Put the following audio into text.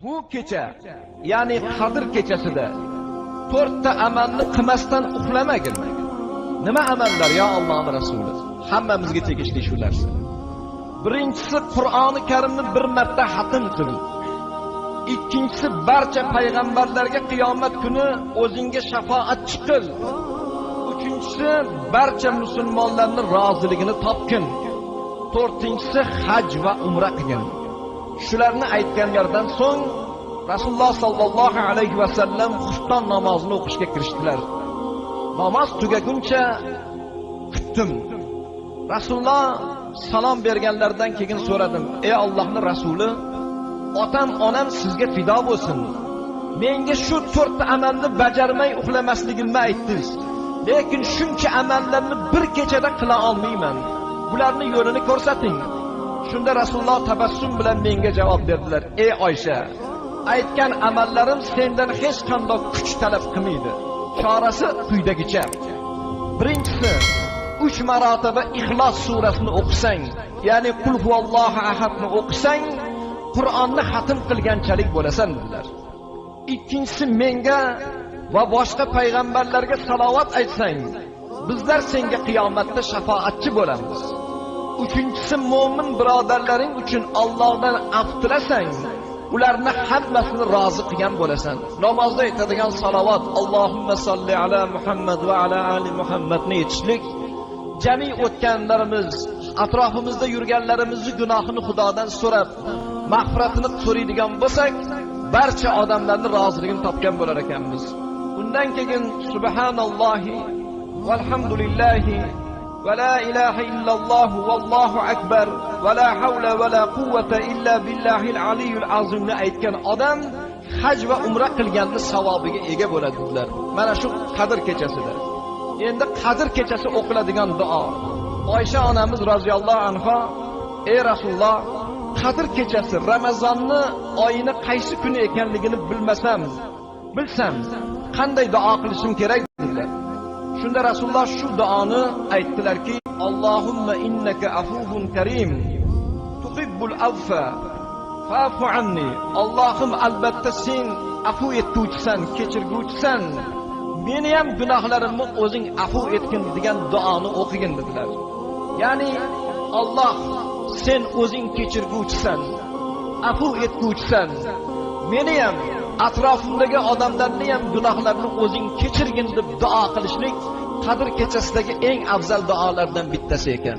Bu kecha, ya'ni Qadr kechasida to'rtta amalni qilmasdan uxlamagin. Nima amallar, yo Allohning rasuli? Hammamizga tegishli shu narsa. Birinchisi, Qur'oni Karimni bir marta xatm qil. Ikkinchisi, barcha payg'ambarlarga qiyomat kuni o'zingga shafoatchi qil. Uchinchisi, barcha musulmonlarning roziligini topgin. To'rtinchisi, haj va umra qilgin. Shularni aytganlaridan so'ng Rasululloh sallallohu alayhi va sallam xufton namozini o'qishga kirishdilar. Namoz tugaguncha kutdim. Rasululloh salom berganlaridan keyin so'radim: "Ey Allohning rasuli, otam, onam sizga fido bo'lsin. Menga shu to'rtta amalni bajarmay uxlamasligimni aytdingiz. Lekin shuncha amallarni bir kechada qila olmayman. Bularni yo'lini ko'rsating." Shunda Rasululloh tabassum bilan menga javob berdilar: "Ey Oysha, aytgan amallarim sendan hech qanday kuch talab qilmaydi. Chorasi quyidagicha. Birinchisi, 3 marotaba Ixlos surasini o'qisang, ya'ni Qul huvallohu ahadni o'qisang, Qur'onni xatm qilganchalik bo'lasan" dedilar. Ikkinchisi, menga va boshqa payg'ambarlarga salovat aytsang, bizlar senga qiyomatda shafoatchi bo'lamiz. Uchinchisi, mo'min birodarlaring uchun Allohdan af tilasang, ularni hammasini rozi qilgan bo'lasan. Namozda aytadigan salovat Allohumma solli ala Muhammad va ala ali Muhammadni aytishlik jami o'tganlarimiz, atrofimizda yurganlarimizni gunohini Xudodan so'rab, mag'firatini so'raydigan bo'lsak, barcha odamlarni roziligini topgan bo'lar ekanmiz. Undan keyin subhanallohi valhamdulillahi va la ilaha illalloh vallohu akbar va la havla va la quvvata illa billahil aliyyul azimni aytgan odam haj va umra qilganni savobiga ega bo'ladi dedilar. Mana shu Qadr kechasida. Endi Qadr kechasi o'qiladigan duo. Oysha onamiz roziyallohu anha: "Ey Rasululloh, Qadr kechasi Ramazonni oyini qaysi kuni ekanligini bilmasam, bilsam qanday duo qilishim kerak?" dedilar. Shunda Rasululloh shu duoni aytdilarki: "Allohumma innaka afuvun karim tuhibbul afva fa'fu anni." Allohim, albatta sen afu etguvchisan, kechirguvchisan. Meni ham gunohlarimni o'zing afu etgin degan duoni o'qigin dedilar. Ya'ni Alloh, sen o'zing kechirguvchisan, afu etguvchisan. Meni ham, atrofimdagi odamlarni ham gunohlarini o'zing kechirgin deb duo qilishlik Qadr kechasidagi eng afzal duolardan bittasi ekan.